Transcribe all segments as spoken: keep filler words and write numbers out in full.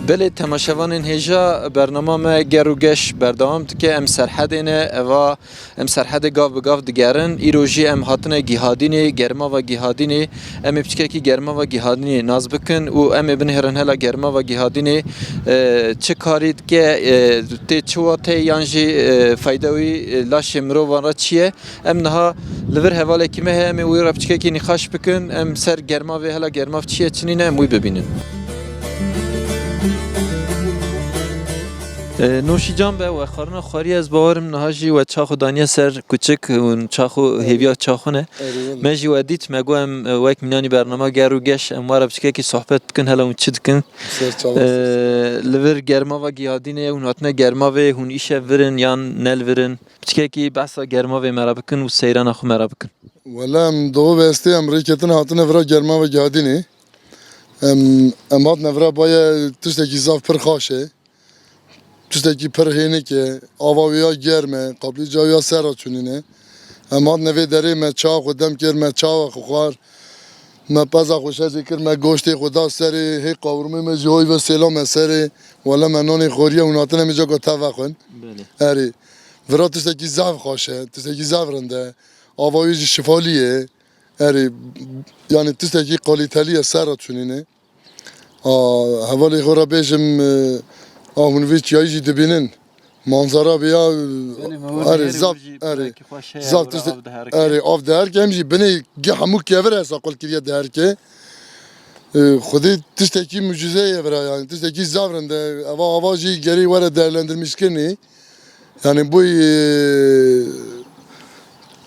Belê temaşevanên hêja, bernama me Ger û Geş berdewam dike. Em Serhedê ne, eva em Serhedê gav bi gav digerin. Îro jî em hatine Gihadînê, germava Gihadînê. Em ê piçkekî germava Gihadînê nas bikin û em ê binihêrin hela germava Gihadînê, e, çi karî dike, e, tê çi wateyê yan jî, e, feyda wî, e, laşê mirovan re çi ye. Em niha li vir hevalekî me heye, em ê wî re piçkekî nîqaş bikin, em ser germavê, hela germav çi ye, çi nîne, em wî bibînin. E, noşî can be, we xwarina xwariye, ez bawerim niha jî we ça xwe daniye ser kuçik û ça xwe hêviya ça xwe ne. Erê, wele. Me jî we dît, me got em, e, wek mînanî bernama Ger û Geş, em we re piçkekî sohbet bikin, hela hûn çi dikin. Ser çava, e, ser. Li vir germava Gihadînê, hûn hatine germavê, hûn îşev vir in yan ne li vir in? Piçkekî behsa germavê me re bikin û seyrana xwe me re bikin. Wele em di hov estê em rêketin hatine vira germava Gihadînê. Em, em hatine vira baye tiştekî zaf pir xaş e. Tiştekî pir hênik e. Ava wê ya germ e. Qaplîca wê ya ser re çûnîne. Em hatine vê derê me çawa xwe dem kir, me çawa xwe xwar. Me peza xwe şerzê kir, me goştê xwe da serê, hê qawirmê me jî hoy ve sêla me serê. Wele me nonê xwariye û hatine em ê caka te vexwin. Belê. Erê. Vira tiştekî zaf xweş e, tiştekî zaf rind e. Ava wê jî şifalî ye. Erê, yanî tiştekî kalîtelî ye, ser re çûnîne. A, hevalê xwe re bêjim, e, a hûn vê çiyayî jî dibînin. Manzara vê ya, Belê, me erê, wê zaf, jî erê, belkî xweş heye, zaf were tişt-, av diherike. Erê, av diherike, em jî binê ge-, hemû kevir hesa qul kiriye diherike. E, Xwedê tiştekî mucize ye vira, yanî tiştekî zaf rind e. Eva ava jî gerê were değerlendirmişkirinê. Yanî boy, e,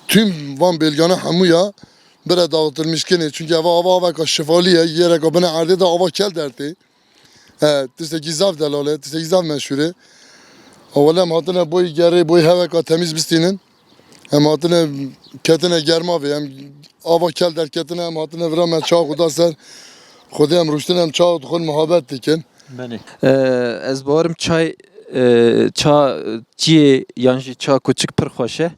tüm van bêlgana hemûya bire dağıtılmışkirinê. Çünkü eva ava aveka şifalî ye, yereka binê erdê de ava kel dertê. E, tiştekî zaf delal e, tiştekî zaf meşhûr e. Wele em hatine boy gerê, boy heveka temiz bistînin. Em hatine, ketine germavê, em ava kel derketine, em hatine vira me çawa xwe da ser. Xwedê em rûştine, em çawa dixwin muhabbet dikin. Belê. E, ez bawerim çay, e, ça çiyê yan jî ça kuçik pir xweş e.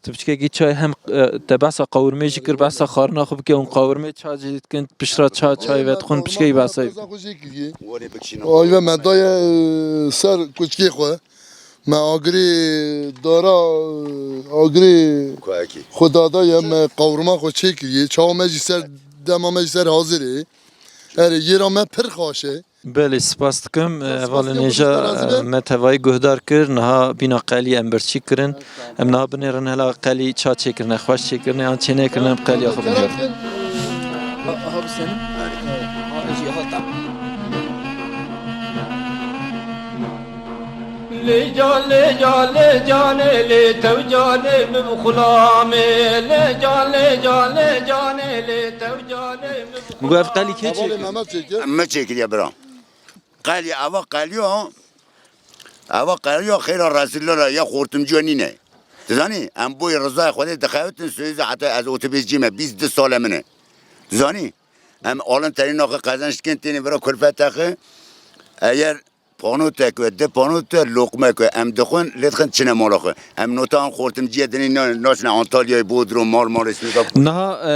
Tu piçkekî çay hem, e, te behsa qawirmê jî kir, behsa xwarina xwe bike, hûn qawirmê ça jî dikin, piştra ça çayê vedixwin, piçkekî behsa. Peza xwe jê kiriye. Ayve me daye, e, ser kuçkê xwe. Me agirê dara, agirê Kuekî. Xwe dadaye, me qawirma xwe çêkiriye. Çawa me jî ser, dema me jî ser hazir e. Erê, yêra me pir xaş e. Belê, spas dikim. Spas hevalên dikim, hêja, Xwedê razî be. Me tevayî guhdar kir. Niha bîna qelî em birçî kirin. Em niha binêrin hela qelî ça çêkirine, xweş çêkirine yan çênekirine, em qeliya xwe binêrin. Aha, bu senin. Ha, ha, tamam. Lê can, lê can, lê canê, lê tew canê min xulamê. Lê can, lê can, lê canê, lê tew canê min xulamê. Min got, ev qelî kê çêkir? Hevalê Mehmet çêkir. Min çêkiriye bira. Qelî, eva qeliya, eva qeliya xêra Resûlullah ya xortimciya nîne. Tu zanî, em boyê rizaya Xwedê dixewitin, Soyûzê heta ez otobês cî me, bîst du sale min e. Tu zanî, em alin terî naxwe qezenç dikin, tênê vira kulfet texi. Eger panotek we, di panotek loqmek we, em dixwin, lê dixin çine mala xwe. Em nota an xortimciye dinê na-, naçine Antalyayê, Bodrum, Marmarê, Sinêda. Niha, e,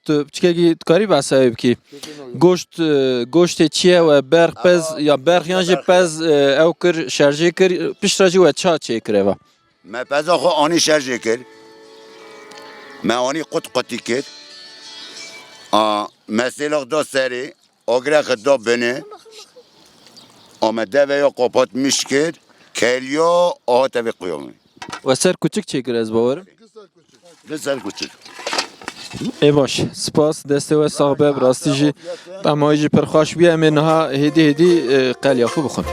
tu piçkekî dikarî behsa wê bikî? Goşt, e, goştê çi ye we berx, pez, ya berx yan jî pez, e, ew kir, şerjê kir, piştre jî we ça çêkir eva? Me peza xwe anî şerjê kir. Me anî qut qutî kir. A, me sêlax da serê, agirê xwe da binê. A me deveya qapatmiş kir. Keliya, a hate vê qiyamê. We ser kuçik çêkir ez bawerim. Li ser kuçik. Ê baş, spas, destê we sax be, bi rastî jî tema wî jî pir xweş bûye, em ê niha hêdî hêdî, e, qeliya xwe bixwin.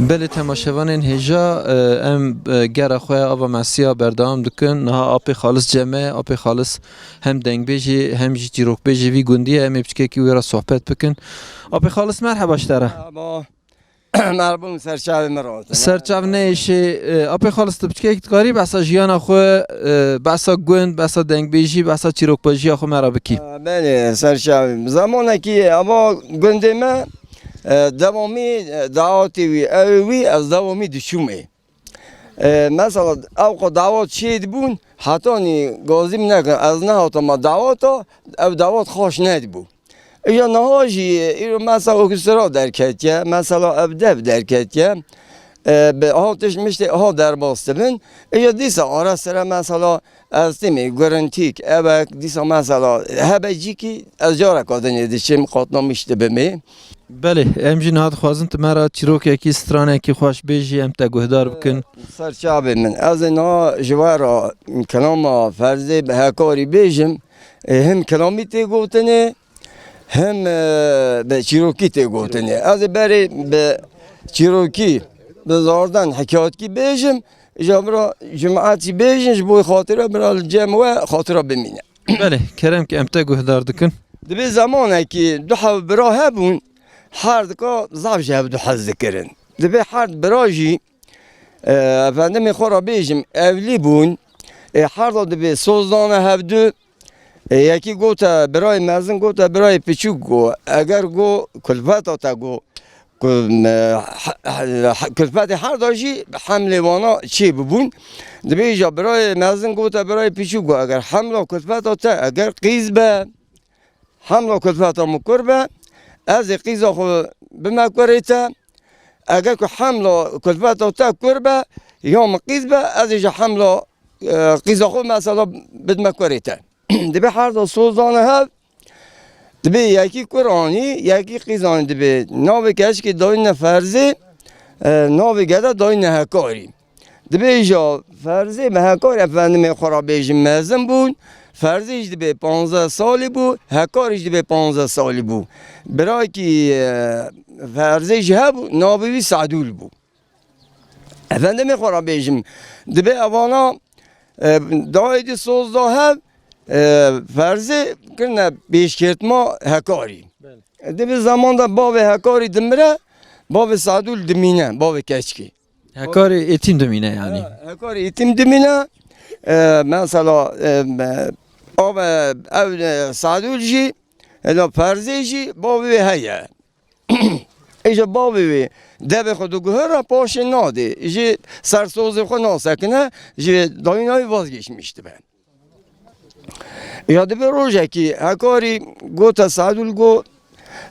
Belê temaşevanên hêja, e, em, e, gera xwe ya Ava Mesiya berdewam dikin. Niha apê Xalis cem e, apê Xalis hem dengbêjê hem jî çîrokbêjê vî gundî ye. Em ê piçkekî wê re sohbet bikin. Apê Xalis, merheba ji te re. Merhaba. Merhaba, ser çavê me re. Ser çav neyêşê, e, apê xalis, tu piçkek dikarî behsa jiyana xwe, e, behsa gund, behsa dengbêjî, behsa çîrokbejiya xwe me re bikî? E, belê, ser çavê. Zamanekî ava gundê me, e, dewamî, e, dawetê wî, ew wî, ez dewamî diçûmê. E, mesela, ew qo dawet çê dibûn, hetanî gazî min nekin, ez nehatama daweta, ew dawet xaş nedibû. Îja niha jî, îro mesela orkestra derketiye, mesela ev dev derketiye, e, bi ha tişt miştê ha derbas dibin. Îja dîsa ara sere mesela ez tîmî gurintîk, ewek, dîsa mesela hebe cîkî ez careka dinê diçim, qatnamiş dibimê. Belê, em jî niha dixwazin tu me re çîrokekî, stranekî xweş bêjî, em te guhdar bikin. Ser çavê min. Ez ê niha ji we re kilama Ferzê bi Hekarî bêjim. E, him kilamî tê gotinê, him, e, bi çîrokî tê gotinê. Ez ê berê bi çîrokî, bi zarden hikayetkî bêjim. Îja bira cumaetî bêjin, ji bo xatira bira li cem we xatira bimîne. Belê, kerem ki em te guhdar dikin. Dibê zamanekî du hev bira hebûn, her dika zaf ji hev du hez dikirin. Dibê her bira jî, e, efendimê xwe re bêjim, evlî bûn. E, her da dibê soz dane hevdu. E, yekî gote birayê mezin, gote birayê piçûk, go, eger go kulfeta te, go, ku, me, he-, he-, he-, kulfetê her da jî hemlê wana çê bibûn. Dibê îja birayê mezin gote birayê piçûk, go, eger hemla kulfeta te, eger qîz be, hemla kulfeta min kur be, ez ê qîza xwe bime kurê te. Eger ku hemla kulfeta te kur be, ya min qîz be, ez ê ji hemla, e, qîza xwe mesela bidime kurê te. Dibê her da soz dane hev, dibê yekî kur anî, yekî qîz anî, dibê navê keçikê dayîne Ferzê, e, navê gede dayîne Hekarî. Dibê îja Ferzê bi Hekarî efendimê xwe re bêjin mezin bûn. Ferzê jî dibê panzdeh salî bû, Hekarî jî dibê panzdeh salî bû. Birakî, e, Ferzê jî hebû, navê wî Sadûl bû. Efendimê xwe re bêjim, dibê evana, e, dayê di soz da hev, e, Ferzê kirine pêşkêrtma Hekarî. Belê. Dibê zeman de bavê Hekarî dimire, bavê Sadûl dimîne, bavê keçikê. Hekarî êtîm dimîne yani. Ha, Hekarî êtîm dimîne. E, mesela, e, me-, ave ev, e, Sadûl jî, ela Ferzê jî bavê wê heye. Îja bavê wê devê xwe diguhere, paşê nadê. Ji ser sozê xwe nasekine, ji dayîna wî vazgeçmiş dibe. Ya dibê rojekî Hekarî gote Sadûl, go,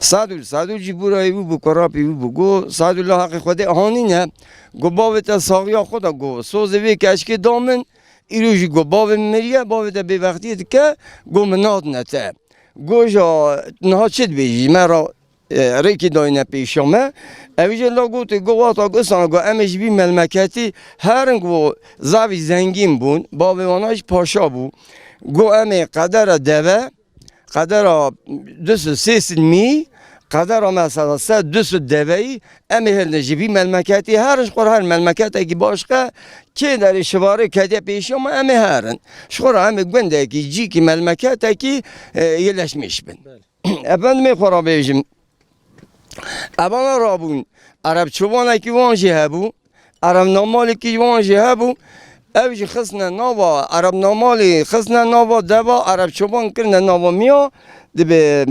Sadûl, Sadûl jî burayê wî bû, kurapî wî bû. Go, Sadûl, la heqê Xwedê hanîne. Go, bavê te saxiya xwe de, go, sozê vê keçikê da min. Îro jî, go, bavê min miriye, bavê te bêbextiyê dike. Go, min nadine te. Go, ja niha çi dibêjî? Me ra e, rêkî dayîne pêşiya me. Ew jî la gotê, go, wata go, îsana go, em ê ji vî melmeketî herin, go, zavî zengîn bûn, bavê wana jî paşa bû. Go, em ê qedera deve, qedera du sed sê sed mî, qedera mesela sed du sed deveyî, em ê hilne ji vî melmeketî herin, ji xwe re her melmeketekî başqe, kê derê şivarê ketiye pêşiya me, em ê herin. Ji xwe re em ê gundekî, cîkî, melmeketekî, e, yeleşmêş bin. Belê. Efendimê xwe re bêjim, evana rabûn, Ereb çobanekî wan jî hebû, Ereb namalekî wan jî hebû, ew jî xistine nava, Ereb namalî xistine nava deva, Ereb çoban kirine nava miya, dibê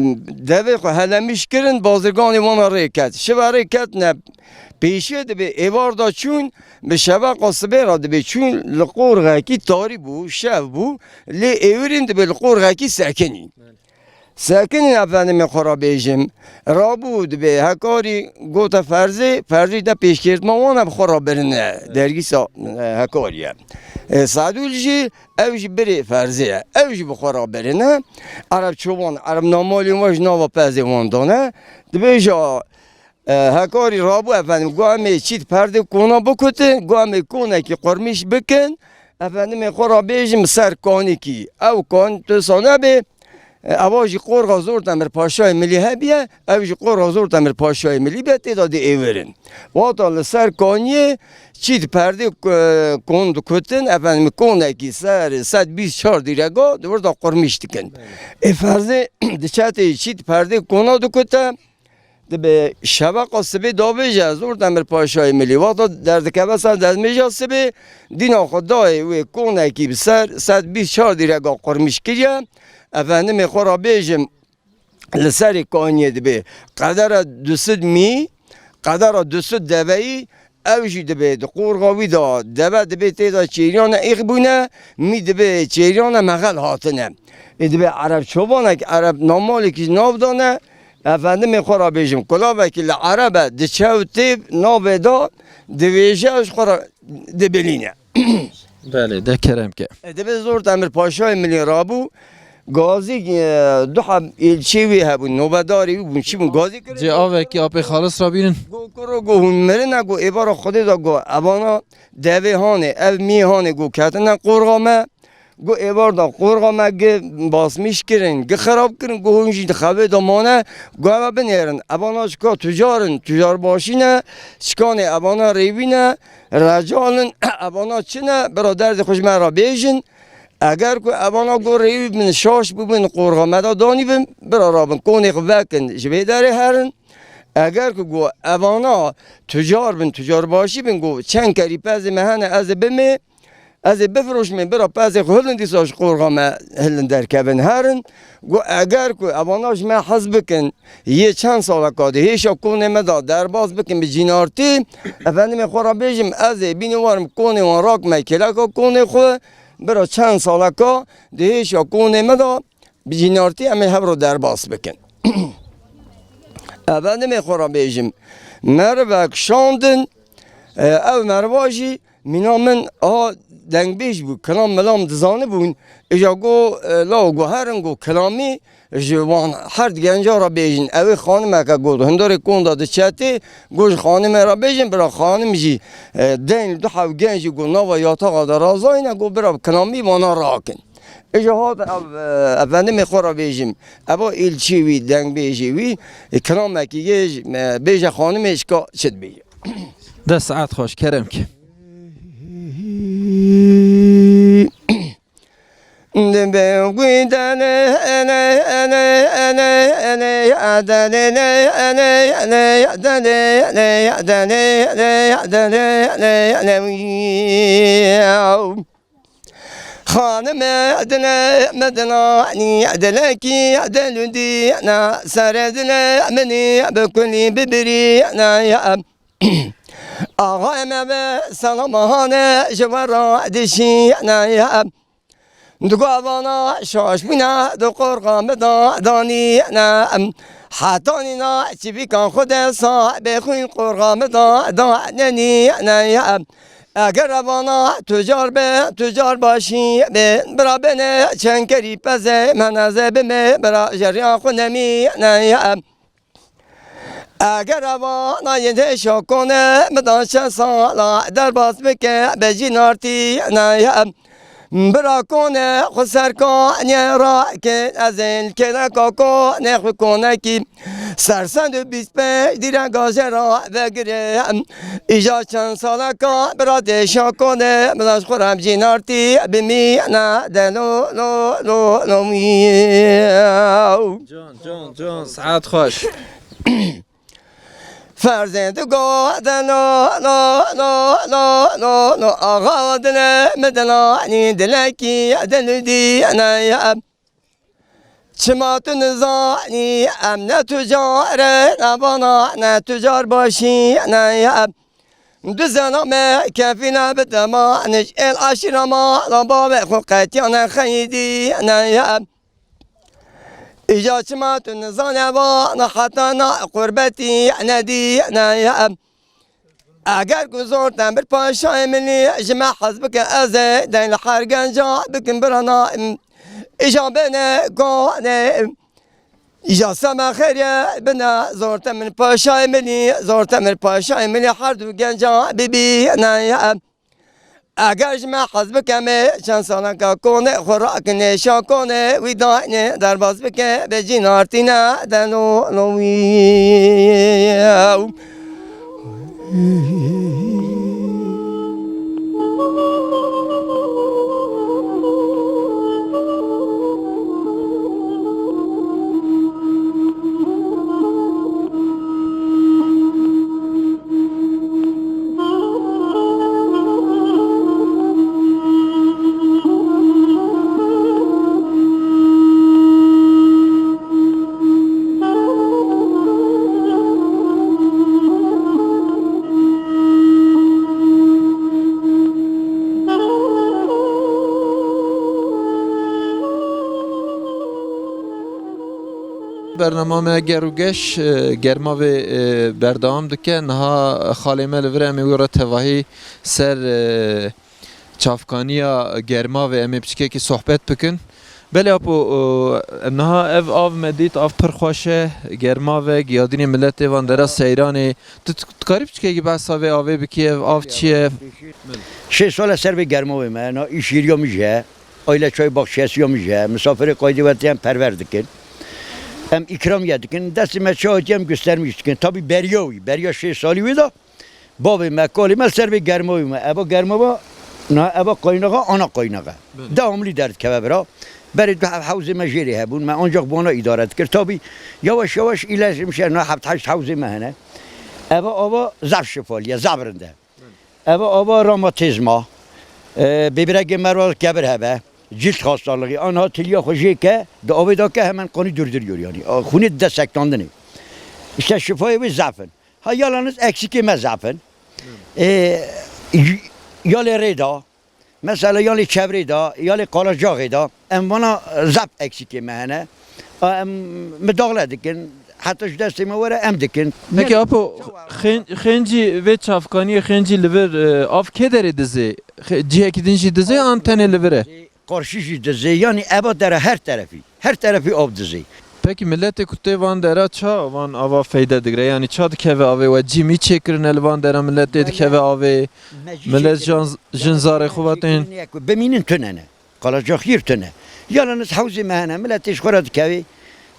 devê xwe helemîş kirin, bazirganê wana rê ket. Şive rê ketine pêşiyê, dibê êvar da çûn, bi şeveqa sibê re dibê çûn, li qorxekî tarî bû, şev bû, lê êwirîn dibê li qorxekî sekinîn. Sekinîn efendimê xwe re bêjim. Rabû dibê Hekarî gote Ferzê, Ferzê de pêşkêrtma wan e bi xwe re birine. Dergîsa, e, Hekarî ye. E, Sadûl jî, ew jî birê Ferzê ye. Ew jî bi xwe re birine. Ereb çoban, Ereb namalên we ji nava pezê wan dane. Dibêje, E, Hekarî rabû efendim, got, em ê çît perdê kona bikutin, got, em ê konekî qurmîş bikin. Efendimê xwe re bêjim ser kanîkî. Ew kan tu sa nebê, e, eva jî qorxa zor demir paşayê milî hebiye, ew jî qorxa zor demir paşayê milî be, tê de dê êvirin. Wata li ser kaniyê çît perdê, e, kon dikutin, efendim konekî ser sed bîst çar dîrega di wir de qurmîş dikin. Ê Ferzê diçe tê çît perdê kona dikute, Dibe şeveqa sibê davêje, zor Temir Paşayê Milî. Wexta derdikeve ser dezmêja sibê, dîna xwe dayê wê konekî bi ser sed bîst çar dîreka qurmîş kiriye. Efendimê xwe ra bêjim, li serê kaniyê dibe qedera du sed mî, qedera du sed deveyî, ew jî dibe di qorxa wî de deve dibe tê de çêriyane êx bûne, mî dibe çêriyane mexel hatine. Ê dibe Ereb çobanek, Ereb namalekî nav dane, efendimê xwe ra bêjim, kulavekî li Erebe diçe û tê navê de divêje, ji xwe ra dibilîne. Belê, de kerem ke. E, dibe zor Temir Paşayê Milî rabû. Gazî, e, du heb êlçê wî hebûn, nobedarê wî bûn, çi bûn? Gazî kirin. Cê avekî apê xalis rabînin. Go kuro, go hûn mirine, go êvara Xwedê de, go evana devê hanê, ev mî hanê, go ketine qorxa me. Go êvar de qorxa me gi basmîş kirin, gi xirab kirin, go hûn jî di xewê de mane, go eve binêrin. Evana çika tucar in, tucar başî ne, çikanê evana rêwî ne, recal in, evana çi ne, bira derdê xwe ji me re bêjin. Eger ku evana go rêwî bin, şaş bibin, qorxa me de danî bin, bira rabin, konê xwe vekin, ji vê derê herin. Eger ku go evana tucar bin, tucar başî bin, go çend kerî pezê me hene, ez ê bimê, ez ê bifiroşmê, bira pezê xwe hilin, dîsa ji qorxa me hilin derkevin herin. Go eger ku evana ji me hez bikin, yê çend saleka di hêşa konê me de derbas bikin bi cînartî, efendimê xwe re bêjim, ez ê bînî werim konê wan rakime kêleka konê xwe, bira çend saleka di hêşa konê me de bi cînartî em ê hev re derbas bikin. Efendimê xwe re bêjim, merivek şandin, e, ew meriva jî mîna min a dengbêj bû, kilam milam dizanibûn, îja go, e, law go herin go kilamî ji wan her di genca re bêjin, ew ê xanimeke go di hundarê konda diçetê, go ji xanimê re bêjin, bira xanim jî, e, deyn du hev genc jî go nava yataxa de razayne, go bira bi kilamî vana rakin. Îja hat ev, e, efendimê xwe re bêjim. Eva îlçî wî, dengbêjê wî, e, kilamekî yê ji, e, bêje xanimê ji ka çi dibêje. De saet xweş, kerem ki. Dibe wî dene, ene, ene, ene, ene, ya dene, ne, ene, ene, ya dene, ne, ya dene, ne, ya dene, ne, ya ne, wî. Xanime dine midina, ni dilekî diludî, na sere dine minî bi kulî bibirî, na ya. Axayê me ve selama hane ji we re dişî, na ya. Di gavana şaş bûne, di qorxa min de danî, na. Heta nîna çivîkan xwe de sa bê xwîn qorxa min de da nenî, na ya. Eger evana tucar be, tucar başî be, bira bene çend kerî peze, meneze bime, bira jeriya xwe nemî, ne ye. Eger evana yên hêşa kone, min da çend sala derbas bike, be cînartî, ne ye. Bira kone, xwe ser kanê rakin, ez ê li kêleka kone, xwe konekî. Sersend û bîst pênc dîre gajera vegire. Îja çend saleka bira têşa kone, bila ji xwe re em cînartî bimîne de lo, lo, lo, lo, miyaw. Can, can, can, saet xweş. Ferzên tu go de lo, lo, lo, lo, lo, lo, axa dile mi dilanî dilekî diludî ne ye. Çima tu nizanî, em ne tucar in, evana ne tucar başî ne ye. Du zena me kefîne bi dema, nij el aşîra ma, la bavê xwe qetiya ne xeyidî ne ye. Îja çima tu nizane va, na heta na qurbetî nedî ne ye. Eger ku zor Temir Paşayê Milî ji me hez bike, ez ê deyn li her genca bikim birana. Îja bene gane. Îja seme xêriye bine zor Temir Paşayê Milî, zor Temir Paşayê Milî her du genca bibîne. Eger ji me hez bike me çend saleka kone xwe rakin êşa kone wî dayne derbas bike be cînartîne de lo, lo wî. Bernama me Ger û Geş, e, Germavê, e, berdewam dike. Niha xalê me li vir e, em ê wî re tevahî ser, e, çavkaniya Germavê em ê piçkekî sohbet bikin. Belê apo, e, niha ev av me dît, av pir xweş e, Germavek, ya dînê miletê van dera seyranê. Tu, tu dikarî piçkekî behsa vê avê bikî, ev av çi ye? Şêst sal e ser vê Germavê me, na îşgiriya min jî heye. Aile çay baxçesi ya min jî heye. Misafirê qaydê we tê em perwer dikin. Em îkramiye dikin. Destê me çi hatiye em göstermiş dikin. Tabî beriya wî, beriya şêst salî wê de bavê me, kalê me ser vê Germavê me. Eva Germava, na eva qaynaxa, ana qaynaxa. Belê. Devamlî derdikeve vira. Berê du hev hewzê me jêrê hebûn. Me ancak bona îdare dikir. Tabî yavaş yavaş îlerlemiş e. Na heft heşt hewzê me hene. Eva ava zaf şifaliye, zaf rind e. Eva ava romatizma, e, bêbregê merwa kevir hebe, cilt hastalığı, anha tiliya xwe jê ke, di avê da ke hemen qanî durdiriyor yani. A, xûnê dide sektandinê. İşte şifayê wê zaf in. Ha yalnız eksikê me zaf in. E, y-, yalê rê da, mesela yalê çevrê da, yalê qalacaxê da, em vana zaf eksikê me hene. A, em midaxle dikin, heta ji destê me were em dikin. Peki apo, xên-, xêncî vê çavkaniyê xêncî li vir, e, av kê derê dizê? Xe-, cihekî din jî dizê an tenê li vir e? Qarşî jî dizê, yanî eva dere her terefî. Her terefî av dizê. Peki miletê ku tê van dera ça van ava feyde digre? Yanî ça dikeve avê we? Cî mî çêkirine li van dera milet tê dikeve avê? Milet jan, jin zarê xwe vatên? Bimînin tune ne. Qalacaxiyê tune. Yalnız hewzê me hene, miletê ji xwe re dikevê,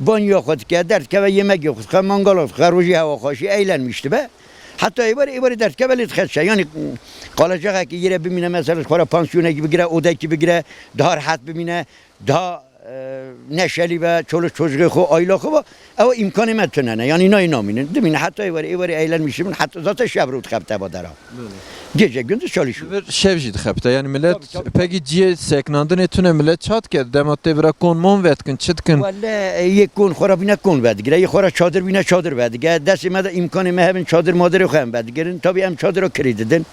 banyoya xwe dike, derdikeve, yemegê xwe dike, mangala xwe dike, rojê hewa xweşî, eğlenmiş dibe. Heta êvarê, êvarê derdikeve lê dixe dişe. Yanî, qalacaxekî yê re bimîne, mesela ji xwe re pansiyonekî bigire, odekî bigire, daha rehet bimîne, daha, e, neşelî be, çoluk çocuğê xwe, aîla xwe be, ew îmkanê me tune ne. Yanî nayê namînin. Dimîne heta êvarê, êvarê eğlenmiş dibin, heta zaten şev rû dixebite eva dera. Belê. Gece gündüz çalışıyor. Li vir şev jî dixebite. Yanî milet Tabii, tabii. Pekî cihê seknandinê tune, milet ça dike? Dema tê vira kon mon vedikin, çi dikin? Welle, yê kon xwe re bîne kon vedigire, yê xwe re çadir bîne çadir vedige. Destê me de îmkanê me hebin çadir madirê xwe em vedigirin. Tabii em çadira kirî didin.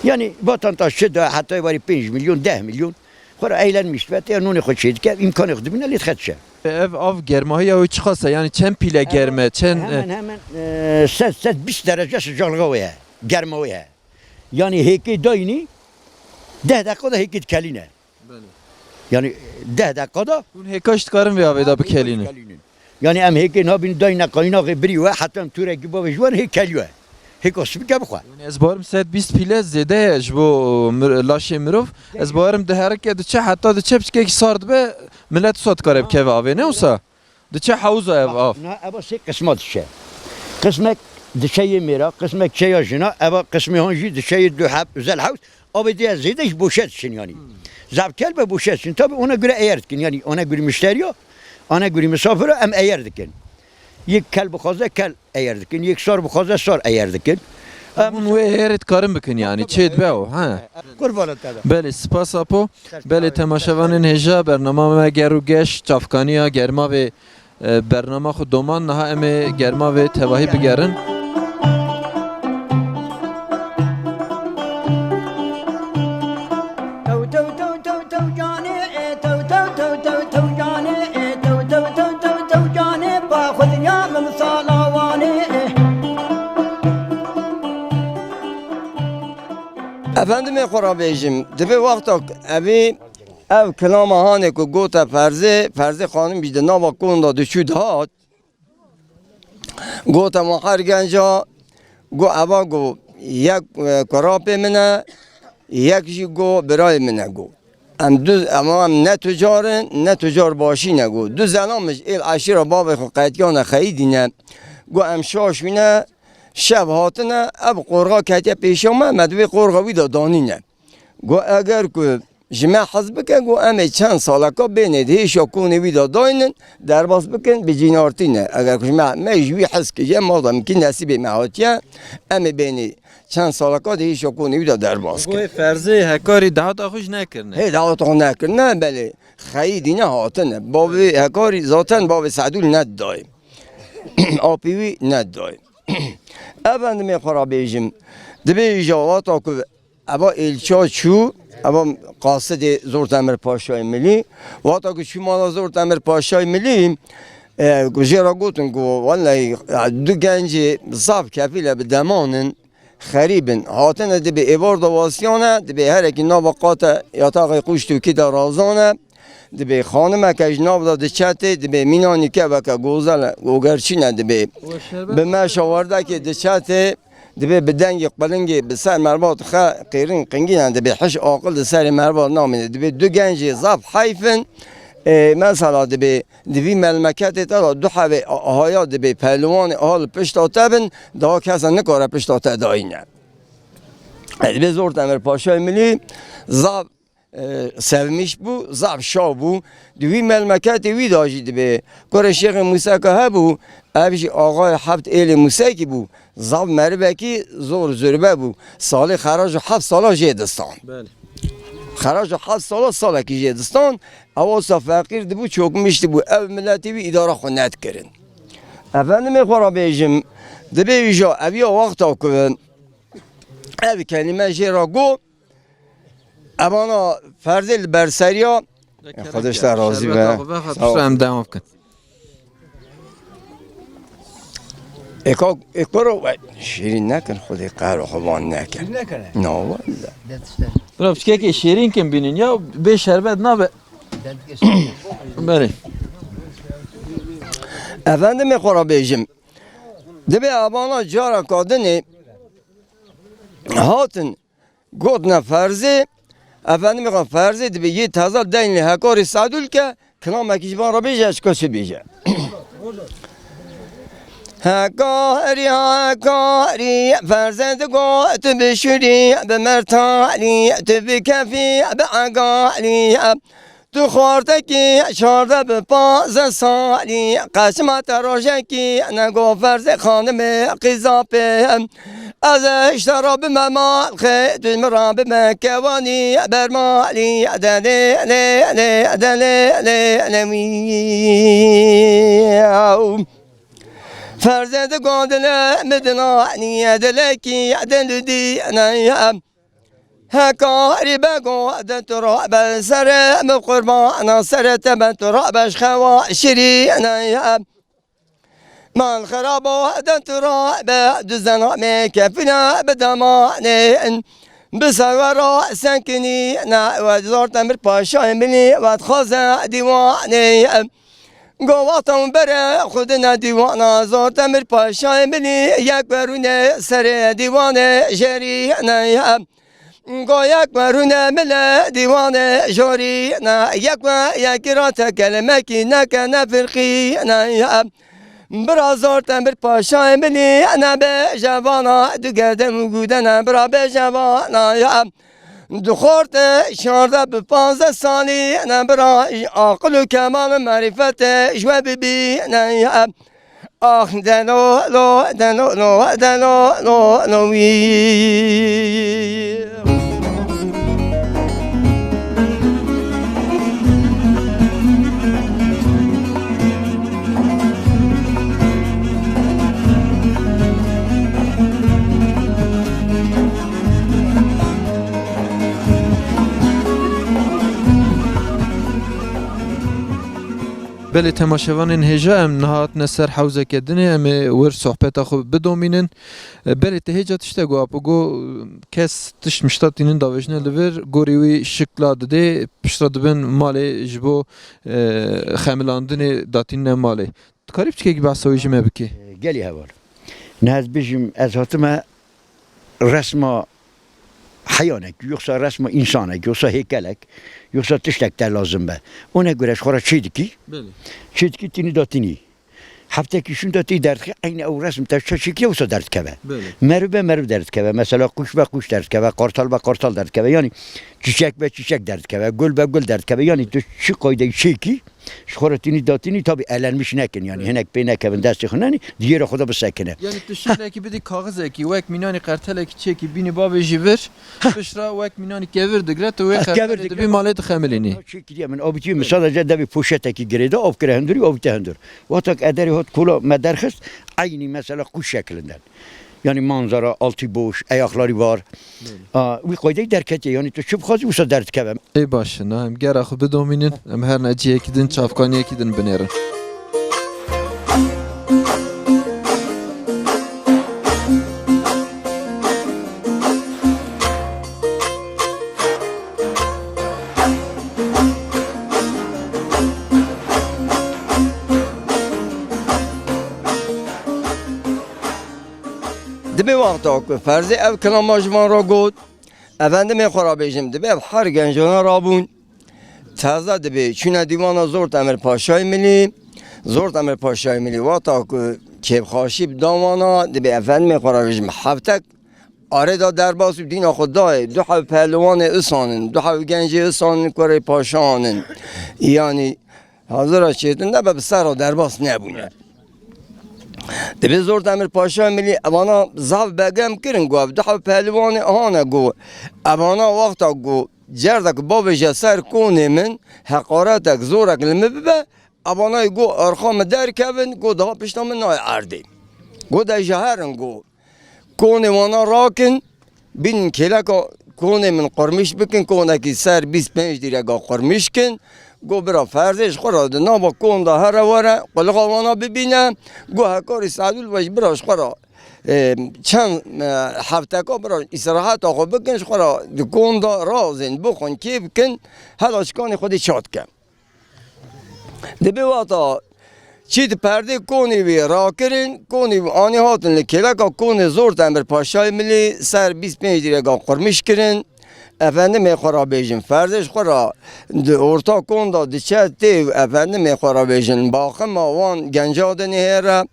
Yanî vatandaş çi da heta êvarê pênc milyon, deh milyon. Xwe re eğlenmiş dibe, tê nûnê xwe çêdike, îmkanê xwe dibîne lê dixe dişe. Ev av germahiya wê çiqas e? Yanî çend pîle germ e? Çend, e, Hemen hemen, e, sed, sed bîst derece sıcaklığı wê heye. Germa wê heye. Yanî hêkê dayînî deh deqa de hêkê dikelîne. Belê. Yanî deh deqa de Hûn hêka jî dikarin vê avê de bikelînin? Yanî em hêkê nabîn dayne qaynaxê birî we, heta em tûrekî bavê ji wan hêk keliyo. Hêka sibike bixwe. Yanî ez bawerim sed bîst pîle zêde ye ji bo mir-, laşê mirov. Ez bawerim diherike diçe, heta diçe piçkekî sar dibe, milet wisa dikare bikeve avê, ne wisa? Diçe hewza ev av. Na, eva sê qisma diçe. Qismek diçe yê mêra, qismek çe ya jina, eva qismê han jî diçe yê du heb, özel hewz. Avê diye zêde ji boşe diçin yanî. Zaf kel be boşe diçin. Tabii ona göre eyer dikin. Yanî ona göre müşteriya, ona göre misafira em eyer dikin. Yek kel bixwaze kel eyer dikin. Yek sar bixwaze sar eyer dikin. Em Hûn wê eyerê dikarin bikin yanî. Çê dibe o, ha? Qurbanê te be. Belê, spas apo. Belê, temaşevanên hêja, bernama me Ger û Geş, çavkaniya germa vê E, bernama xwe doman, niha em ê germa vê tevahî bigerin. Tew, tew, tew, tew, tew canê, e, tew, tew, tew, tew, tew canê, e, tew, tew, tew, tew, tew canê, ba xwe dinya min salawanê, e. Efendimê xwe ra bêjim, divê wexta evî Ev kilama hanê ku gote Ferzê, Ferzê xanim jî di nava kon de diçû dihat. Gote ma her genca, got eva got yek, e, kurapê min e, yek jî got birayê min e got. Em du, ema em ne tucar in, ne tucar başî ne got. Du zelam ji êl eşîra bavê xwe qetiyane xeyîdî ne. Got em şaş wîne, şev hatine, ev qorxa ketiye pêşiya me, me di vê qorxa wî de danîne. Got eger ku ji me hez bike, got em ê çend saleka bênê di hêşa konê wî de daynin, derbas bikin, bi cînartî ne. Eger ku ji me, me ji wî hez kiriye, madem kî nesîbê me hatiye, em ê bênê çend saleka di hêşa konê wî de derbas kin. Got Ferzê hekarî dahata xwe jî nekirine. Hê dahata xwe nekirine, belê xeyîdî ne hatine. Bavê hekarî zaten bavê Sedûl nedidayê. Apî wî nedidayê. Efendimê xwe ra bêjim, dibêje wata ku eva êlça çû, eva qasidê Zor Temir Paşayê Milî, wata ku çû mala Zor Temir Paşayê Milî, E, ku jê re gotin ku wellahî, e, du gencê zaf kefîle bi deman in, xerîb in. Hatine dibê êvar de wasiyane, dibê herekî nava qate yataxê qûştûkî de razane, dibê xanimeke ji nav de diçetê, dibê mînanî keveke gozel e, gogerçîn e dibê. Bi meşa werdekê diçetê, dibê bi dengê qilingê bi ser merva dixe qêrin qingîne, dibê hiş aqil di serê merva namîne. Dibê du gencê zaf heyf in. E, mesela dibê di vî melmeketê te de du hebê a-, haya dibê pehliwanê a li pişta te bin, daha kese nikare pişta te dayîne. E, dibê Zor Temir Paşayê Milî zaf e, sevmîş bû, zaf şav bû. Di wî melmeketê wî de jî dibê kurê Şêxê Mûseka hebû, ev jî axayê heft êlê Mûsekî bû. Zaf merivekî zor zurbe bû. Salê xerac û heft sala jê distan. Belê. Xerac û heft sala salekî jê distan. Ew wisa feqîr dibû, çokmîş dibû. Ev miletê wî îdara xwe nedikirin. Efendimê xwe re bêjim, dibê wîja eviya wexta ku ev kelîme jê re got, Evana ferzê li berseriya. Xwedê ji te razî be. Sağ ol. Em devam bikin. Êka, êkoro we şêrîn nekin, Xwedê qehro xwe van nekin. Şêrîn nekin. Na wella. Bira piçkekê şêrîn kin bînin ya, bê şerbet nabe. Berê. Efendimê xwe re bêjim. Dibê evana cara kadinê hatin. Gotine ferzê, efendimê xwe ferzê dibê yê teza deyn lê hekarî sedûl ke, kilamekî ji van re bêje, ez çi bêje. Hekarî, hekarî, ferzê digot tu bişûrî, bi mertalî, tu bikefî, bi egalî. Tu xwartekî çardeh bi panzdeh salî, qesima te rojekî nego ferzê xanimê qîzapê. Ez ji te re bime malxê, tu ji min re bibe kewanî, bermalî, delê, lê, lê, delê, lê, lê, wî. Ferzê di gondine midina niye dilekî, diludî neye. Hekarî bego de tu rabe serê min qurbana serê te be tu rabe ji xewa şirîne ye. Mal xirabo de tu rabe du zenamê kefine bi demanê. Bi serwera sekinî ne we zor temir paşayê minî we dixwaze dîwanê ye. Go wexta hûn bere xwe dine dîwana Zor Temir Paşayê Milî, yek werûne serê dîwanê jerîne ye. Go yek werûne mile dîwanê jorîne, yek we yekî ra te kelimekî neke ne firqîne ye. Bira Zor Temir Paşayê Milî, ne bêje vana, du gerdem û gudene, bira bêje vana ye. Du xortê şardeh bi panzdeh salî ne bira aqil û kemal û merîfetê ji we bibîne ye. Ax delo lo, delo lo, delo lo, lo wî. Belê temaşevanên hêja, em niha hatine ser hewzeke dinê, em ê wir sohbeta xwe bidomînin. Belê te hêja tiştek got, apo got, kes tişt mişta tînin davêjine li vir, gorî wî şikla didê, piştre dibin malê ji bo, e, xemilandinê datînine malê. Tu karî piçkekî behsa wî ji me bikî? Gelî heval. Niha ez bijim, ez hatime resma heyanek, yoksa resma însanek, yoksa hêkelek, yoksa tiştek te lazim be. Ona göre ji xwe re çê dikî. Belê. Çê dikî tînî da tînî. Heftekî şûnda tî derdixî, eynî ew resm te çe çêkiriye wisa derdikeve. Belê. Meriv be meriv derdikeve. Mesela quş be quş derdikeve, qartal be qartal derdikeve. Yanî çiçek be çiçek derdikeve, gul be gul derdikeve. Yanî tu çi qaydeyî çêkî, ji xwe re tînî datînî, tabî elenmiş nekin, yanî hinek pê nekevin destê xwe, nanî, di yê re xwe de bisekine. Yanî tu şiklekî bidî kaxizekî, wek mînanî qertelekî çêkî bînî bavêjî vir, piştre wek mînanî kevir digre, tu wê qertelê kevir dibî digre. Malê dixemilînî. Çêkiriye min, avîtî min, sadece devê poşetekî girêde, av kire hundirî, avîte hundir. Wexta ku ederê hat kola me derxist, eynî mesela quş şekilinden. Yanî manzara, altî boş, ayakları var. Belê. A, wî qaydeyî derketiye, yanî tu çi bixwazî wisa derdikeve. Ê baş e, na em gera xwe bidomînin, em her ne cihekî din, çavkaniyekî din binêrin. Wexta ku ferzê ev kilama ji van re got, efendimê xwe re bêjim, dibe ev her genjana rabûn. Teza dibe çûne dîwana Zort Emir Paşayê Milî. Zort Emir Paşayê Milî wexta ku kêfxaşî bi dawana, dibe efendimê xwe re bêjim, heftek arê da derbas û dîna xwe dayê. Du hev pehliwanê isanin, du hev gencê isanin, kurê paşanin. Yanî hazira çêtin nebe bi ser re derbas nebûne. Dibe Zort Emir Paşa Milî evana zaf begem kirin, got, ev du hev pehliwanê hane, got, evana wexta, got, cerdek bavêje ser konê min, heqaretek, zorek li min bibe, evana got, arxa min derkevin, got, daha pişta min nayê erdê. Got, de ji herin, got, konê wana rakin, bînin kêleka konê min qurmîş bikin, konekî ser bîst pênc dîreka qurmîş kin. Got, bira, ferzê ji xwe re di nava kon de here were, qulixa wana bibîne. Got, hekarî Sedûl ve ji bira ji xwe re, e, çend, e, hefteka bira îstiraheta xwe bikin, ji xwe re di kon de razên, bixwin, kêf bikin, hela çikanê xwe dê çat ke. Dibe wata çî di perdê konê wî rakirin, konê wî anî hatin li kêleka konê Zort Emir Paşayê Milî ser bîst pênc dîreka qurmîş kirin. Efendimê xwe ra bêjin, ferzê ji xwe ra di orta kon de diçe tê û efendimê xwe ra bêjin, baxima wan genca dinihêre,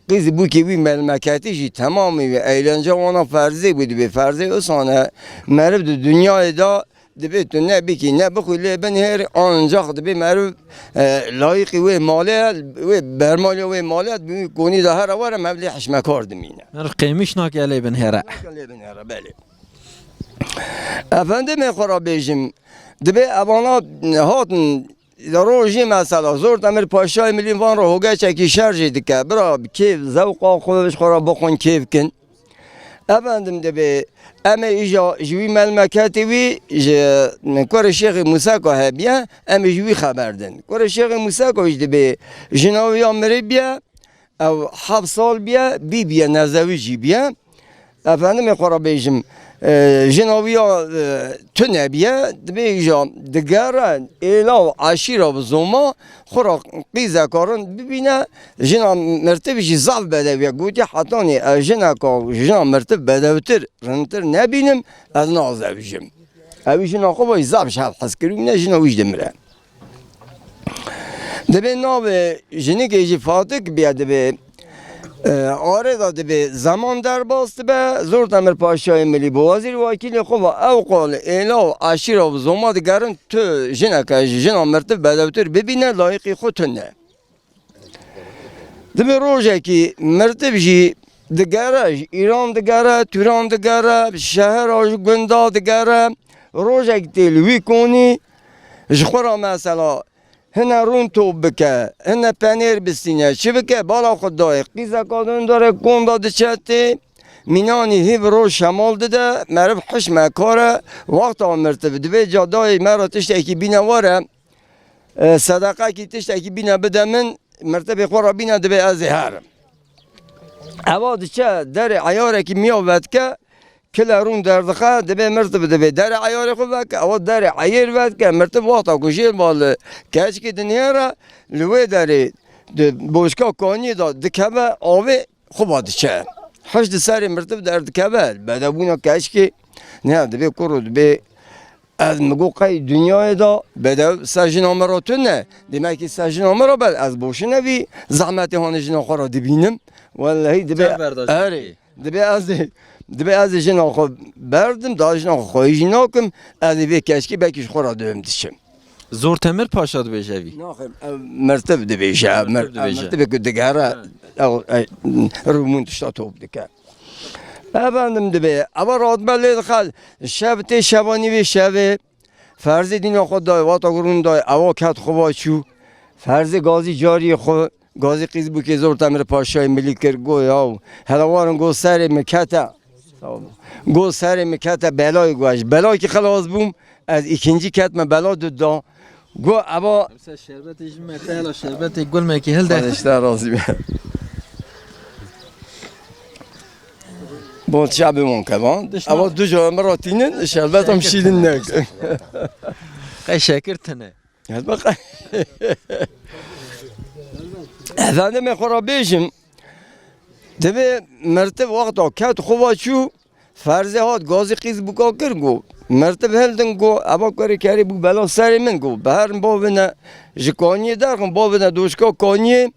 qîz bûkê wî melmeketî jî temamî wî eğlence wana ferzê bû, dibê ferzê usane meriv di dinyayê de Dibê tu ne bikî, ne bixwî lê binihêrî, ancax dibê meriv, e, layîqî wê malê ye, wê bermaliya wê malê ye, bi wî konî de here were meriv lê hişmekar dimîne. Meriv qêmîş nake lê binihêre. Nake lê binihêre, belê. Efendimê xwe ra bêjim, dibê evana hatin, rojê mesela Zort Emir Paşayê Milî van re hogeçekî şer jî dike. Bira bi kêf zewqa xwe ji xwe ra bixwin kêf kin. Efendim dibê, em ê îja ji wî melmeketê wî ji kurê Şêxê Museka hebiye, em ê ji wî xeber din. Kurê Şêxê Museka jî dibê, jina wî ya miribiye, ew heft sal biye, bîbiye, nezewicî biye. Efendimê xwe re bêjim, e, jina wî ya, e, tune biye, dibê îja digere êla û eşîra bi zoma, xwe re qîzeka rind bibîne, jina mirtiv jî zaf bedew ye. Gotî, hetanî ez jineka, jina mirtiv bedewtir, rindtir nebînim, ez nazevijim. Ew jina xwe ve zaf ji hev hez kirî bûne, jina wî jî dimire. Dibê navê jinikê jî Fatik biye, dibê, e, arê de dibê zeman derbas dibe, Zort Emir Paşayê Milî bi wezîr wekîlê xwe ve ew qal êla û eşîra bi zoma digerin, tu jineke ji jina mirtiv bedewtir bibîne, layîqî xwe tune. Dibê rojekî mirtiv jî digere, ji Îran digere, Tûran digere, ji şehera, ji gunda digere. Rojek tê li wî konî ji xwe re mesela hine rûn top bike, hine penêr bistîne, çi bike, bala xwe dayê. Qîzeka din dore konda diçe tê, mînanî hîv roj şemal dide, meriv hişmekar e, wexta mirtiv dibê ca dayê me re tiştekî bîne were. E, sedeqekî tiştekî bîne bide min, mirtibê xwe re bîne dibê ez ê herim. Eva diçe derê eyarekî miya vedike, kile rûn derdixe, dibê mirtib dibê derê eyarê xwe veke, ewa derê eyêr vedike, mirtib wexta ku jê va li keçikê dinêre, li wê derê di boşka kaniyê de dikeve avê, xwe va diçe. Hiş di serê mirtib derdikeve, bedebûna keçikê, ne, dibê kuro, dibê Ez mi got qey dinyayê de bedew ser jina me re tune. Demekî ser jina me re ber ez boşine vî zehmetê hanê jina xwe re dibînim. Wellehî dibê Çend berdaş erê. Dibê ez ê, dibê ez ê jina xwe berdim, daha jina xwe xweyî jî nakim. Ez ê vê keçkî belkî ji xwe re dibim diçim. Zor Temir Paşa dibêje vî. Naxir, ev mirtiv dibêje, ev mir-, Mirtiv ev dibêje. Mirtivê ku digere, Ha. ew, e, rûmûn tişta top dike. Efendim dibê, eva radme lê dixe, şev tê şevanî vê şevê, ferzê dîna xwe dayê, wata gurûn dayê, eva ket xwe va çû. Ferzê gazî cariyê xwe, gazî qîz bûkê Zor Temir Paşayê milî kir, go yaw, hela warin go serê min kete. Go serê min kete belayê go ez ji belayekî xelas bûm, ez îkincî ketme bela du da. Go eva Ser şerbetê ji me te hela şerbetê gulmekî hilde. Xwedê ji te razî be. Bon, çabe mon kevan. Dişna- Eva du cara min re tînin, şerbet em şîrin nek. Qey şekir tine. Ez bak. Efendim, xwe re bêjim. Divê mirtiv wexta ket xwe va çû, ferzê hat gazî qîz bûka kir, got, mirtiv hildin, got, eva kurê kerê bû bela serê min, got, bi herin bavine ji kaniyê derxin, bavine doşka kaniyê,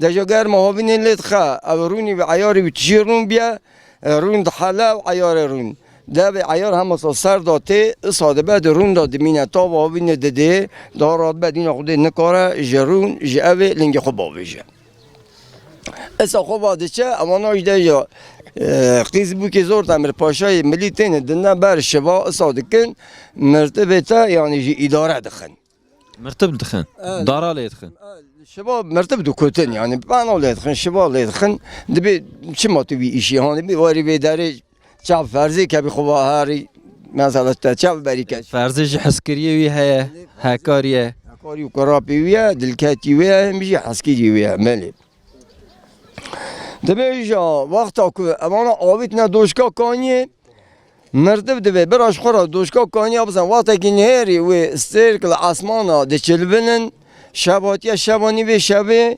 deja germa havînê lê dixe, ew rûnî bi eyarê wî tijî rûn biye, rûn dihele ew eyarê rûn. Devê eyar hema sa ser da tê, isa dibe di rûn da dimîne, tava havînê didê, daha rat be dîna xwedê nikare ji rûn, ji evê lingê xwe bavêje. Isa xwe va diçe, ewana jî de ya, e, qîz bûkê zor temir paşayê milî têne dine ber şiva isa dikin, mirtibê te, yanî jî îdare dixin. Mirtib dixin. Evet. Dara lê dixin. Şiva mirtib dikutin, yanî bana lê dixin, şiva lê dixin. Dibê çima tu vî îşî hanî bî warî vê derê çav ferzê kebî xwe va herî, mesela te çav berî keç. Ferzê jî hezkiriyê wî heye, hekariye. Hekarî û kurapî wî ye, dilketî wî ye, hem jî hezkirî wî ye, belê. Dibê îja wexta ku evana avîtine doşka kaniyê, mirtiv divê bira ji xwe re doşka kaniya bizan. Wextekî nihêrî wê stêrk li esmana diçilbinin, şev hatiye şeva nîvê şevê,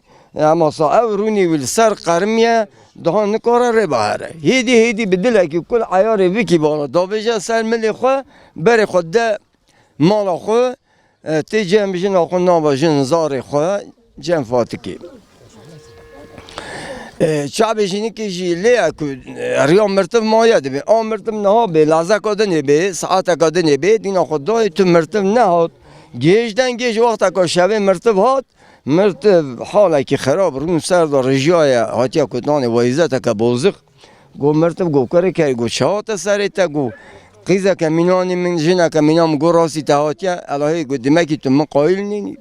ema sa ev rûnî wî li ser qerimiye, daha nikare rê bihere. Hêdî hêdî bi dilekî kul eyarê vikî bana davêje ser milê xwe, berê xwe de mala xwe, e, tê cem jina xwe nava jin zarê xwe, cem Fatikê. E, çavê jinikê jî lê ye ku, e, riya mirtiv maye dibê. A mirtiv niha bê, lazeka dinê bê, saeteka dinê bê, dîna xwe dayê tu mirtiv nehat. Gêj den gêj wexteka şevê mirtiv hat, mirtiv halekî xerab rûn ser de rijiyaye, hatiye kutanê weyzeteke bozix. Got, mirtiv, got, kurê kerî, got, çi hate serê te, got, qîzeke mînanî min, jineke mîna min, got, rastî te hatiye, elahê, got, dimekî tu min qayîl nînî.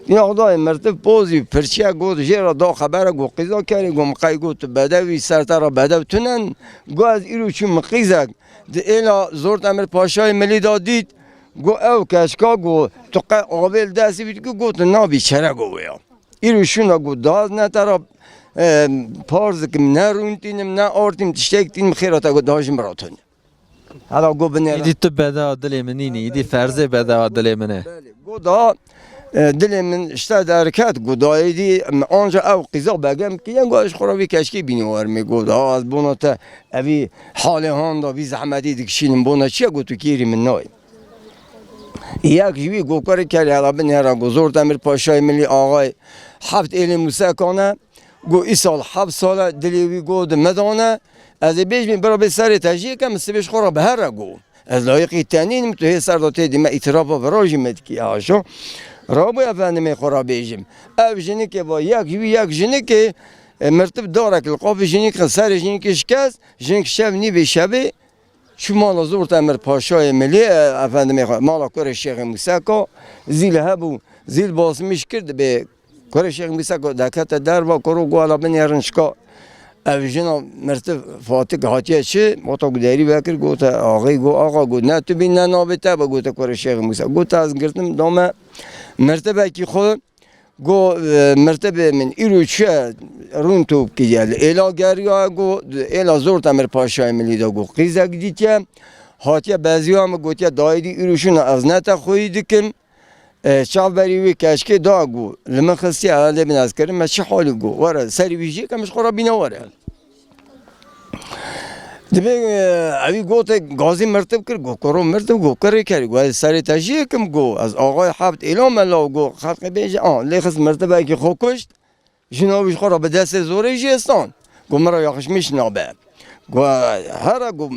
Dîna Xwedayê mirtiv pozî pirçiye, got, jê re da xebere, got, qîza kerî, got, min qey, got, tu bedewî, ser te re bedew tune ne, got, ez îro çûm min qîzek di êla Zort Emir Paşayê Milî da dît, got, ew keçka, got, tu qey avê li destî bî dikî, got, tu nabî çerego wê ya. Îro şûna got, da ez ne te re, e, parz dikim, ne rûn tînim, ne ar tînim, tiştek tînim, xêra te got, da ji min re tune. Hela got binêre. Îdî tu bedewa dilê min nînî, îdî ferzê bedewa dilê min e. Belê, got da, e, dilê min ji te derket, got da êdî, em, anca ew qîza begem kiye, got ji xwe re vî keçkê bînî warmê, got da ez bona te evî halê handa, vî zehmetî dikişînim, bona çi ye, got tu kêrî min nayê. Yek ji wî got, kurê kerî, hela binêre, got, Zort Emir Paşayê Milî axayê heft êlê Mûsekan e, got, îsal heft sal e, dilê wî, got, di min de ne, ez ê bêjmî bira bê serê te jê ke, min sibê ji xwe re bi here, got. Ez layîqî te nînim, tu hê ser de tê dî me îtirafa vira jî me dikî, haşa. Rabû efendimê xwe re bêjim. Ev jinikê va, yek ji wî yek jinikê, e, mirtib darek li qafê jinikê, serê jinikê şikest, jinik şev nîvê şevê, çû mala Zort Emir Paşayê Milî, e, efendimê xwe, mala kurê Şêxê Mûseka, zîl hebû, zîl basmîş kir, dibê kurê Şêxê Mûseka dekete derva, kuro got, hela binêrin şika. Ev jina mirtiv Fatik hatiye çi? Wata ku derî vekir, gote, axê, got, axa, got, ne tu bî, ne navê te be, gote kurê Şêxê Mûsa. Got, ez girtim, dame mirtivekî xwe. Got, e, mirtibê min, îro çi ye? Rûn top kiriye. Li êla geriya, got, êla Zort Emir Paşayê Milî de, got, qîzek dîtiye. Hatiye beziya min, gotiye, dayê dî îro şûna ez ne te xweyî dikim. E, çavberî wê keçkê da, got, li min xistiye, ez lê bin ez kirim, me çi halî, got, were, serî wî jê ke, min ji xwe re bîne were. Dibê, e, evî gote gazî mirtib kir, got, kuro mirtib, got, kurê kerî, got, ez serê te jê kim, got, ez axayê heft êla me law, got, xelqê bêje, a, lê xist mirtibekî xwe kuşt, jina wî ji xwe re bi destê zorê jê stan. Got, min re yaxşmiş nabe. Got, here, got,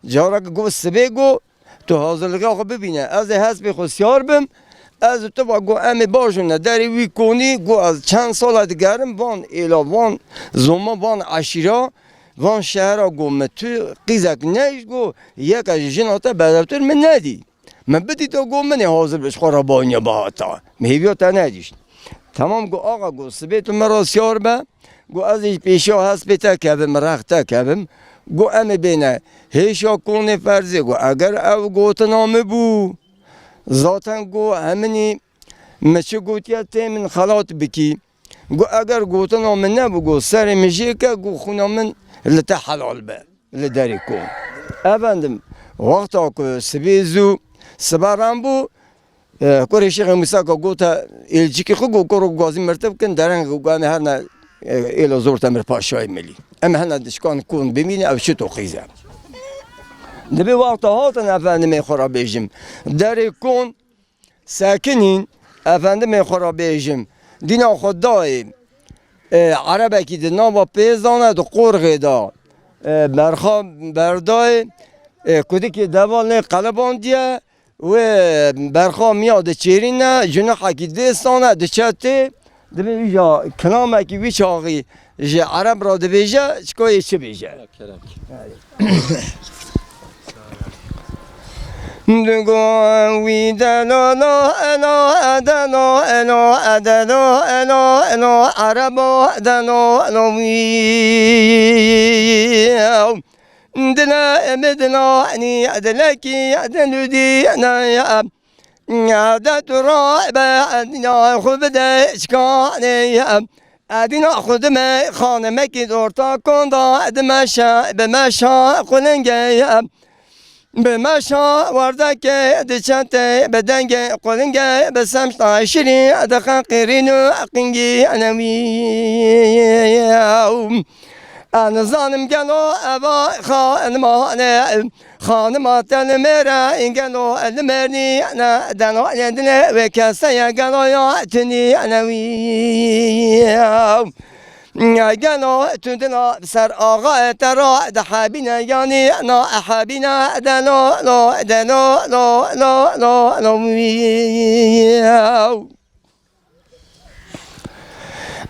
careke, got, sibê, got, tu hazirliga xwe bibîne. Ez ê hespê xwe siyar bim. Ez û tu va, got, em ê bajûne derê wî konî, got, ez çend sal e digerim van êla, van zoma, van eşîra, van şehera, got, min tu qîzek neyş, got, yeke ji jina te bedewtir min nedî. Min bidîta, got, min ê hazir bi ji xwe re baniya bihata. Min hêviya te nedîşt. Temam, got, axa, got, sibê tu min re siyar be. Got, ez ê ji pêşiya hespê te kevim, rex te kevim. Got, em ê bêne hêşa konê ferzê. Got, eger ew gotina min bû, zaten, got, heminî min çi gotiye tê min xelat bikî. Got, eger gotina min nebû, got, serê min jê ke, got, xwîna min li te helal be, li derê kon. Efendim, wexta ku sibê zû sibe rem bû, e, kurê Şêxê Mûseka gote êlçikî xwe, got, kuro gazî mirtib kin, dereng got, em ê herne e, êla Zor Temir Paşayê Milî. Em hene dişkan kon bimîne, ew çi to qîze. Dibe wexta hatin efendimê xwe ra bêjim. Derê kon sekinîn, efendimê xwe ra bêjim. Dîna xwe dayê, e, erebekî di nava pêzan e, di qorxê de, e, berxa berdayê, e, kudikê devalê qelebandiye, wê berxa miya diçêrîne, cunahekî dêstan e, diçe tê, dibe îja kilamekî wî çaxî ji ereb re dibêje, çika yê çi bêje. Kerem. Digo wî deno no eno, deno eno, deno eno eno, erebo deno no wî. Dine mi dina ni dilekî diludî ne ya. De tu ra be dina xwe bide çikanê ya. Edîna xwe dime xanemekî dorta konda dime şe, bi meşa qulingê ye. Bi meşa werdekê diçete bi dengê qulingê bi semşta şirî diqeqirîn û qingî enewî. Ez nizanim gelo eva xanima ne. Xanima te li mêr e, îngeno li mêr nîne, deno lê dine wê keseye gelo ya tu nîne wî. Gelo tu dina ser axayê te ra dihebîne yanî na ehebîne deno lo, deno lo, lo, lo, lo wî.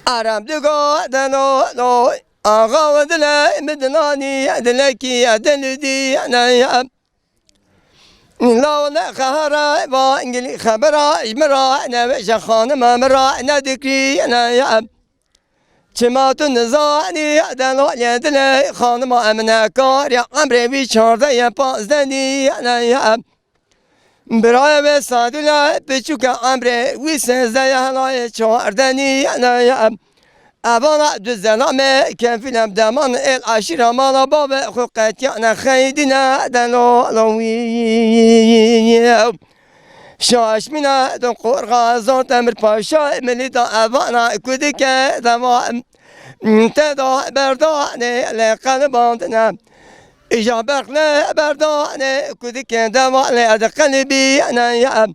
Erem digo deno lo, axa we dile mi dinanî, dilekî diludî ne ye. Law ne xehera vangilî xebera ji min ra nevêje xanima min ra nedikirî ne ye. Çima tu nizanî delo lê dilê xanima em nekarî emrê wî çardeh ye pazdeh nî ne ye. Birayê wê Sadûla piçûke emrê wî sêzdeh ye helayê çardeh nî ne ye. Evana du zelamê kefîlem deman êl eşîra mala bavê xwe qetiyane xeydîne delo lo wî. Şaşmîne di qorxa zor Temir Paşa milî da evana ku dike dema te da berdanê lê qelibandine. Îja berxne berdanê ku dike dema lê di qelibî ne ye.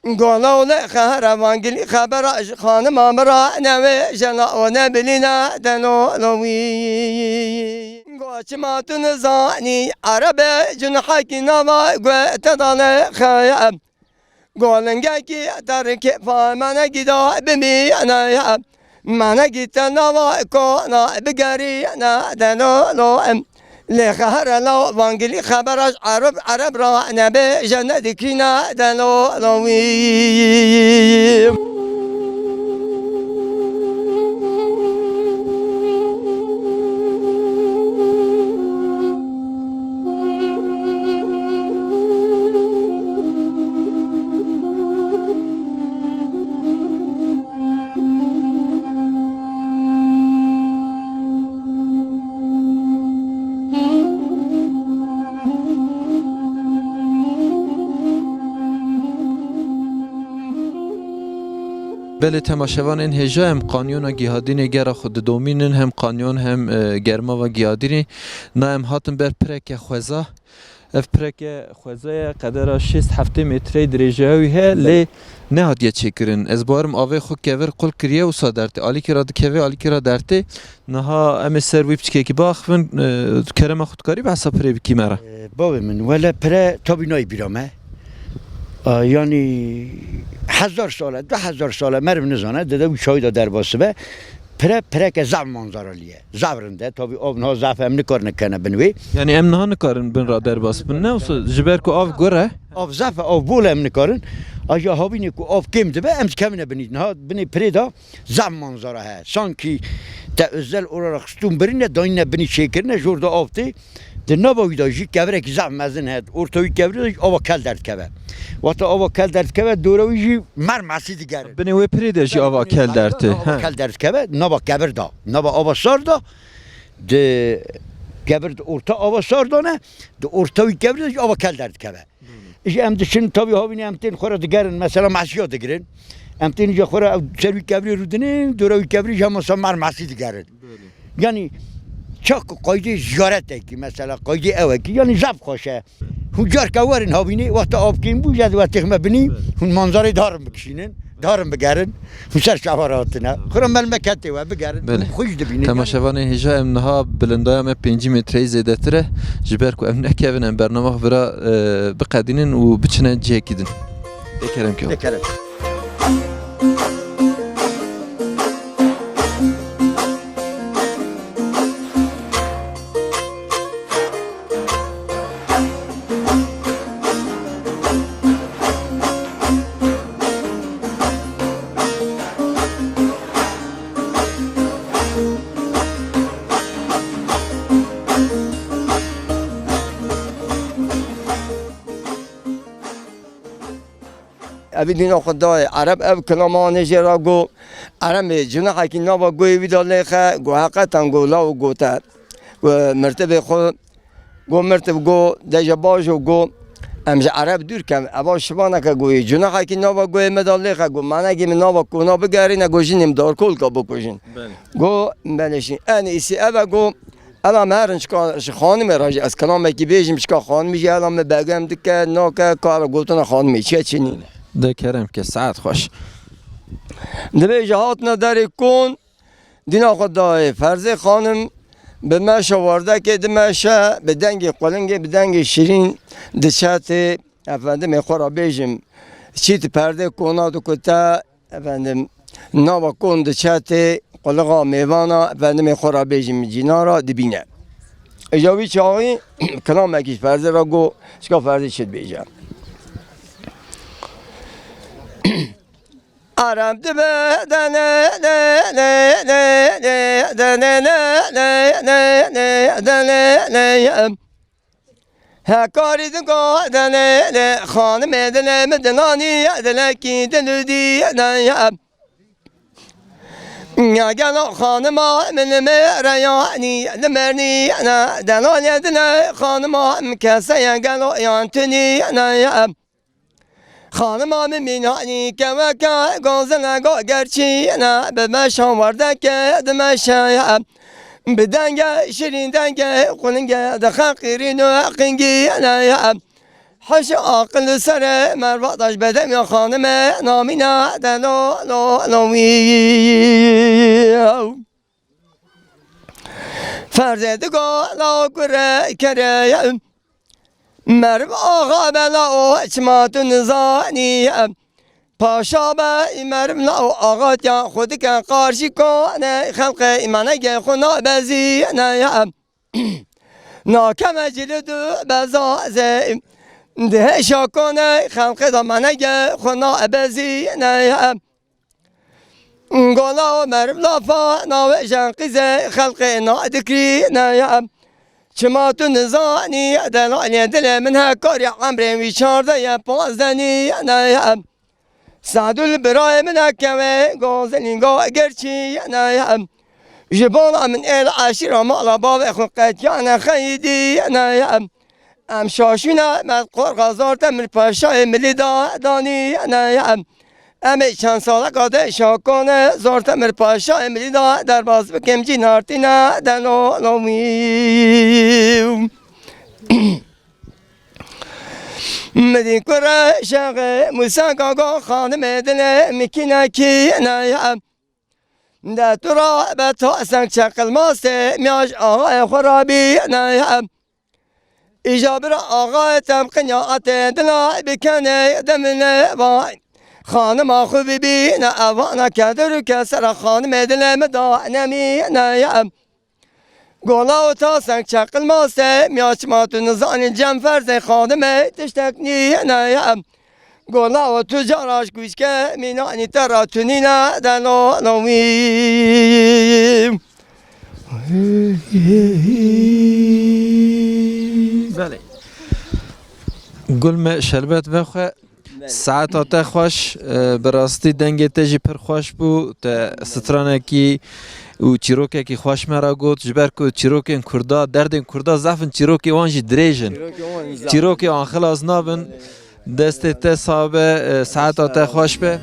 Golo ne xehera vangilî xebera ji xanima min ra newêje la o nebilîne deno lo wî. Go çima tu nizanî erebe cunhekî nava guh te dane xeye. Golingekî terikê fa menekî da bimîne ye. Menekî te nava kona bigerîne deno lo em. Lê xehere lo vangilî xebera ji ereb, ereb ra nebêje nedikîne deno lo wî. Belê temaşevanên hêja em qanyona Gihadînê gera xwe didomînin, hem qanyon hem, e, germava Gihadînê. Na em hatin ber pireke xweza. Ev pireke xweza ye, qedera şêst heftê metreyê dirêjeya wî heye, lê nehatiye çêkirin. Ez bawerim avê xwe kevir qul kiriye, wisa dertê. Alîkî ra dikeve, alîkî ra dertê. Niha em ê ser wî piçkekî biaxivin, e, kerema xwe dikarî behsa pirê bikî me re? E, bavê min, wele pire tabî nayê bîra me. A, yanî hezar sal e, du hezar sal e, meriv nizane, dede wî çayî de derbas dibe. Pire, pireke zaf manzaralî ye. Zaf rind e. Tabî av niha zaf e, em nikarin kene bin wê. Yanî em niha nikarin bin ra derbas bin, ne wisa ji ber ku av gur e? Av zaf e, av bol e, em nikarin. Aja havînê ku av kêm dibe, em dikevine binî. Niha binê pirê de zaf manzara heye. Sankî te özel olarak stûn birîne, dayîne binî çêkirine, jor de av tê. Di nava wî de jî kevirekî zaf mezin heye. Orta wî kevirê de jî ava kel derdikeve. Wexta ava kel derdikeve, dora wî jî mermesî digerin. Binê wê pirê de jî ava kel derdikeve. Ava kel derdikeve, nava kevir de. Nava ava sar de, di kevir de orta ava sar de ne, di orta wî kevir de jî ava kel derdikeve. Ji em diçin, tabî havînê em tên xwe re digerin, mesela mesiya digirin. Em tên îca xwe re ew ser wî kevrê rûdinin, dora wî kevrê jî hema sa mer mesî digerin. Belê. Yanî çak qaydê ziyaretekî, mesela qaydê ew e ki, yanî zaf xweş e. Hûn carke werin havînê, wexta avkên bû, jê wextê xme binî, Belê. Hûn manzarê darin bikişînin, darin bigerin. Hûn ser şeva re hatine. Xwe re melmeketê we bigerin. Belê. Hûn xwe jî dibînin. Temaşevanên hêja, em niha bilindaya me pêncî metreyî zêdetir e. Ji ber ku em nekevin, em bernama xwe vira, e, biqedînin û biçine cihekî din. Lê kerem ke. Lê kerem. Evî dîna xwe dayê. Ereb ev kilama anê jê re got, Eremê, cunahekî nava goyê wî de lêxe, got, heqetan, got, law gote. Got, mirtibê xwe, got, mirtib, got, deje bajo, got, em ji Ereb dûr kem, eva şivaneke goyê, cunahekî nava goyê me de lêxe, got, manegê min nava kona bigerîne, got, jinê min darkolka bikujin. Belê. Got, belê şî. En îsî ev e, got, Ela me herin çika ji xanimê re jî ez kilamekî bêjim, çika xanimî jî ela me begem dike, nake, kara gotina xanimê çi ye, çi nîne. De kerem ke, saet xweş. Dibêje hatine derê kon, dîna xwe dayê. Ferzê xanim bi meşa wardekê dimeşe, bi dengê qulingê, bi dengê şirîn diçe tê, efendimê xwe re bêjim, çît perdê kona dikute, Efendim, nava kon diçe tê qulixa mêvana, efendimê xwe re bêjim cînara dibîne. Îja wî çaxî kilamekî ji Ferzê re got, çika Ferzê çi dibêje. Arem dibe dene, ne, ne, ne, ne, dene, ne, ne, ne, ne, dene, ne, ne. Hekarî digo dene, ne, xanimê dile min dinanî, dilekî dilûdî, ne, ya. Ya gelo xanima min mêre yanî, limernî, ne, delalê dile xanima min keseye gelo yan tunî, ne, ya. Xanima min mînanî keveke gozine go gerçî ne, bi meşa werdeke dimeşe ye. Bi denge şirîn denge xulingê dixeqîrîn û qingî ne ye. Heş aqil li serê merva daş bedem ya xanime namîne de lo lo lo wî. Ferzê digo la kure kereye. Meriv axa be la o çima tu nizanî. Paşa be meriv la o axatiya xwe dike qarşî kone xelqê îmanege xwe nabezî ne ya. Nakeme cilid û bezazê. Dihêşa kone xelqê da manege xwe nabezî ne ya. Gola û meriv lafa navê jen qîzê xelqê nadikrî ne ya. Çima tu nizanî delalê dilê min hekarî emrê wî çardeh ye pazdeh nî ne ya. Sadul birayê min e kevê gozelî go gerçî ne ya. Ji bala min êl eşîra mala bavê xwe qetiyane xeyîdî ne ya. Em şaşîne me qorxa zor te min paşayê milî da danî ne ya. Em ê çend saleka de şakane zor te mir paşayê milî da derbas bikim cî nartîne de lo lo wî. Midî kure şexê Musa Gago xanimê dilê mikînekî ne ye. De tu ra be ta seng çeqil mastê miyaj ağayê xwe rabî ne ye. Îja bira axayê temqin ya atê dila bikene demine vay. Xanima xwe bibîne evana kedir û kesera xanimê dilê min da nemîne ye. Gola û tasek çeqil mase miya çima tu nizanî cem ferzê xanimê tiştek nîne ye. Gola û tu cara ji kûçke mînanî te ra tunîne de lo lo wî. Belê. Gul me şerbet vexwe. Belê. Saeta te xweş, e, bi rastî dengê te jî pir xweş bû. Te stranekî û çîrokekî xweş me re got. Ji ber ku çîrokên Kurda, derdên Kurda zaf in, çîrokê wan jî dirêj in. Çîrokê wan zaf. Çîrokê wan xilas nabin. Belê. Destê te sax be, e, saeta te xweş be.